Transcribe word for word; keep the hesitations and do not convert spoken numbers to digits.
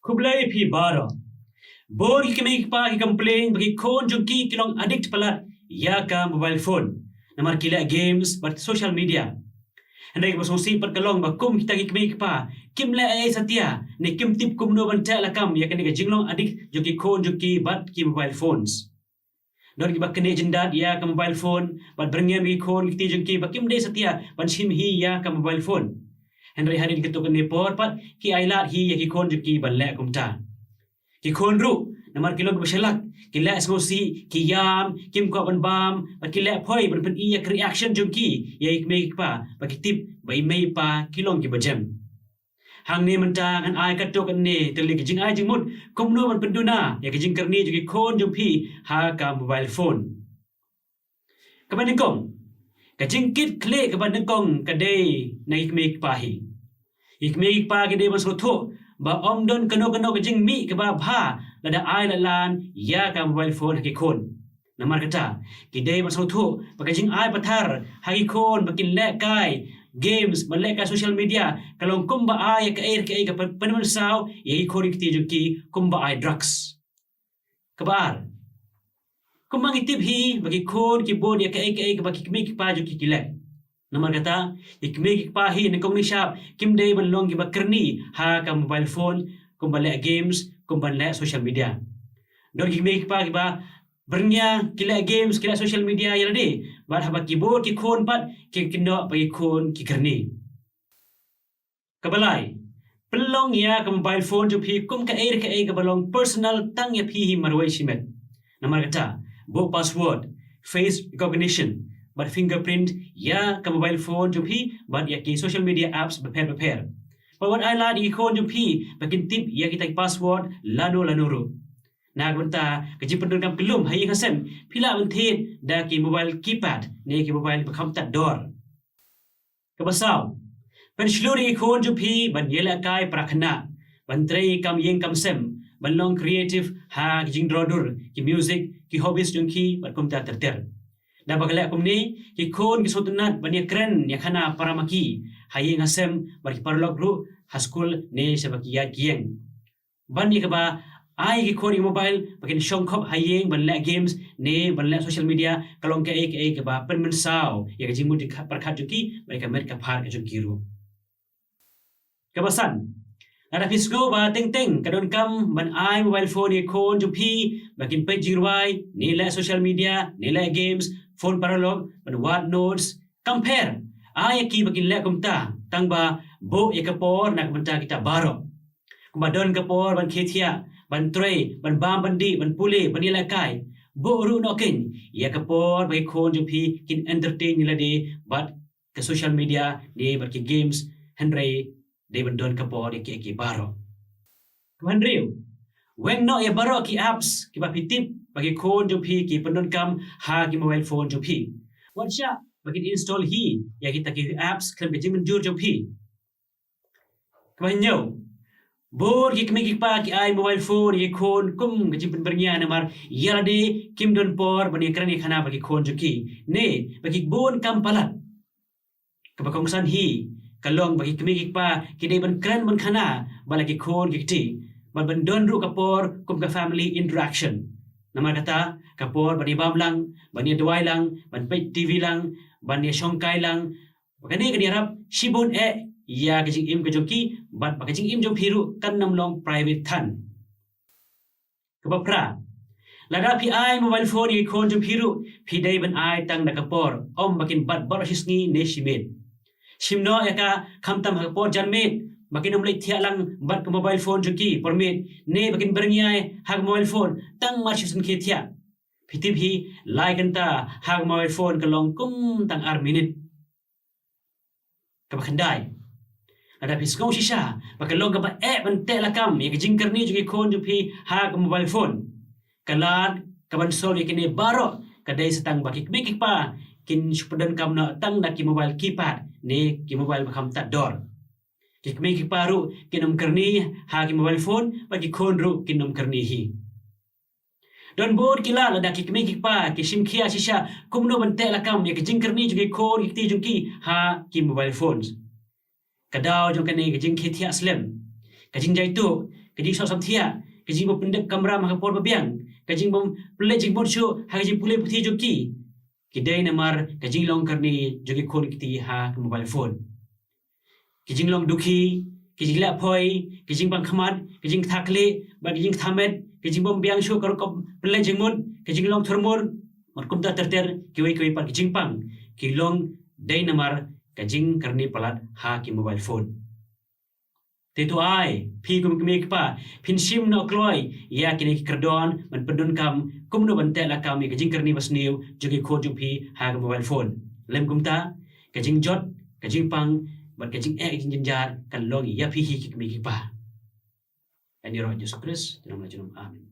Khublei phi baroh. Bun ki kmie ki kpa ki complain ba ki khun jong ki ki long addict palat ïa ka mobile phone. Namar ki leh games bad social media. Hynrei kaba sngewsih pat ka long ba kum kita ki kmie ki kpa kim leh ei ei satia ne kim tip kumno ban teh lakam ïa kane ka jinglong addict jong ki khun jong ki bad ki mobile phones. Don kiba knieh jyndat ïa ka mobile phone bad byrngem ïa ki khun ki kti jong ki ba kim dei satia ban shim hi ïa ka mobile phone. Hynrei hadien katto katne por pat ki ailad hi ïa ki khun jong ki ban leh kumta. Ki khun ruh namar ki long kiba shalak, ki leh sngewsih, ki ïam, kim kwah ban bam bad ki leh phoi ban pyni ïa ka reaction jong ki ïa ki kmie ki kpa ba ki tip ba i mei i pa ki long kiba jem. Hangne mynta ngan ai katto katne tylli ki jingai jingmut kumno ban pynduna ïa ki jingkyrni jong ki khun jong phi ha ka mobile phone. Kaba nyngkong, ka jingkit khlieh kaba nyngkong ka dei na ki kmie ki kpa hi. Ki kmie ki kpa ki dei ban sngewthuh ba ym don kano kano ka jingmih kaba bha lada ai lad lan ïa ka mobile phone ha ki khun. Namar kata, ki dei ban sngewthuh ba ka jingai pathar ha ki khun ba kin leh kai games, ban leh kai social media ka long kumba ai ïa kaei kaei ka pyn-, pynmynsaw ïa ki khun ki kti jong ki, kumba ai drugs. Kaba ar, kumba ngi tip hi ba ki khun ki bud ïa kaei kaei kaba ki kmie ki kpa jong ki ki leh. Namar kata, ki kmie ki kpa hi nyngkong nyngshap kim dei ban long kiba kyrni ha ka mobile phone kumba leh games, kumba leh social media. Don ki kmie ki kpa kiba byrngem ki leh games, ki leh social media ïa lade bad haba ki bud ki khun pat ki kynnoh ba ki khun ki kyrni. Kaba lai, pynlong ïa ka mobile phone jong phi kum kaei kaei kaba long personal tang ïa phi hi marwei shimet. Namar kata, buh password, face recognition bad fingerprint ïa ka mobile phone jong phi bad ïa ki social media apps bapher bapher. Bad wat ai lad ïa ki khun jong phi ba kin tip ïa kita ki password lano lano ruh. Na ka bynta ka jingpyndonkam kyllum ha ïing ha sem, phi lah ban thied da ki mobile keypad ne ki mobile ba kham tad dor. Kaba saw, pynshlur ïa ki khun jong phi ban ïalehkai para khynnah, ban trei kam ïing kam sem, ban long creative ha ki jingdro dur, ki music, ki hobbies jong ki bad kumta ter ter. Da ba ka leh kumne, ki khun ki sngewtynnat ban ïakren ïakhana para ma ki ha ïing ha sem bad ki paralok ruh ha skul ne sha ba ki ïaid ki ïeng. Ban ïa kaba ai ki khun ïa mobile ba kin shong khop ha ïing ban leh games ne ban leh social media ka long kaei kaei kaba pynmynsaw ïa ka jingmut jingpyrkhat jong ki bad ïa ka met ka phad ka jong ki ruh. Kaba san, lada phi sngew ba teng teng ka donkam ban ai mobile phone ïa ki khun jong phi ba kin peit jingrwai ne leh social media ne leh games, phone paralok ban wad notes, kam pher, ai ïa ki ba kin leh kumta, tang ba buh ïa ka por na ka bynta kita baroh. Kumba don ka por ban khie thiah, ban trei, ban bam ban dih, ban pule, ban ïalehkai, buh ruh noh keiñ ïa ka por ba ki khun jong phi kin entertain ïa lade bad ka social media ne bad ki games, hynrei dei ban don ka por ïa ki, ïa ki baroh. Kaba hynriew, weng noh ïa baroh ki apps kiba phi tip ba ki khun jong phi ki pyndonkam ha ki mobile phone jong phi. Wat shah ba kin install hi ïa kita ki apps khlem ka jingmynjur jong phi. Kaba hynñiew, bun ki kmie ki kpa ki ai mobile phone ïa ki khun kum ka jingpynbyrngia namar ïa lade kim don por ban ïakren ïakhana bad ki khun jong ki ne ba ki bun kam palat. Kaba kongsan hi ka long ba ki kmie ki kpa ki dei ban kren ban khana bad la ki khun ki kti bad ban don ruh ka por kum ka family interaction. Namar kata, ka por ban ïa bam lang, ban ïa duwai lang, ban peit TV lang, ban ïa shongkai lang, ba kane kan ïarap shibun eh ïa ka jingim ka jong ki bad ba ka jingim jong phi ruh kan ym long private than. Kaba phra, lada phi ai mobile phone ïa ki khun jong phi ruh, phi dei ban ai tang da ka por, ym ba kin bat baroh shi sngi ne shi miet. Shim noh ïa ka khamtam ha ka por janmiet ba kin ym leit thiah lang bad ka mobile phone jong ki por miet ne ba kin byrngiai ha ka mobile phone tang mar shu sngewthiah. Phi tip hi, lai kynta ha ka mobile phone ka long kum tang ar minit. Kaba khyndai, lada phi sngew shisha ba ka long kaba eh ban teh lakam ïa ka jingkyrni jong ki khun jong phi ha ka mobile phone, ka lad kaban solve ïa kine baroh ka dei sa tang ba ki kmie ki kpa kin shu pyndonkam noh tang da ki mobile keypad ne ki mobile ba kham tad dor. Ki kmie ki kpa ruh kin ym kyrni ha ki mobile phone bad ki khun ruh kin ym kyrni hi. Don bun ki lad lada ki kmie ki kpa ki shim khia shisha kumno ban teh lakam ïa ka jingkyrni jong ki khun ki kti jong ki ha ki mobile phones. Ka daw jong kane ka jingkhie thiah slem, ka jingjaituh, ka jingshah samthiah, ka jingbym pyndep kamram ha ka por ba biang, ka jingbym pynleit jingmut shuh ha ka jingpule puthi jong ki, ki dei namar ka jinglong karni jong ki khun ki kti ha ka mobile phone. Ki jinglong dukhi, ki jingleh phoi, ki jingpang khmat, ki jingtha khlieh, bad ki jingtha met, ki jingbym biang shuh ka rukom pynleit jingmut, ki jinglong thurmur, bad kumta ter ter, kiwei kiwei pat ki jingpang, ki long dei namar ka jingkarni palat ha ki mobile phone. Te to ai, phi kum ki kmie ki kpa, phin shim noh kloi ïa kine ki kyrdon ban pyndonkam kumno ban teh lakam ïa ka jingkarni basniew jong ki khun jong phi ha ka mobile phone. Lem kumta, ka jingjot, ka jingpang, bad ka jingeh ka jingjynjar kan long ïa phi hi ki kmie ki kpa. Ïa ïaroh Jisu Khrist, junom la junom. Amen.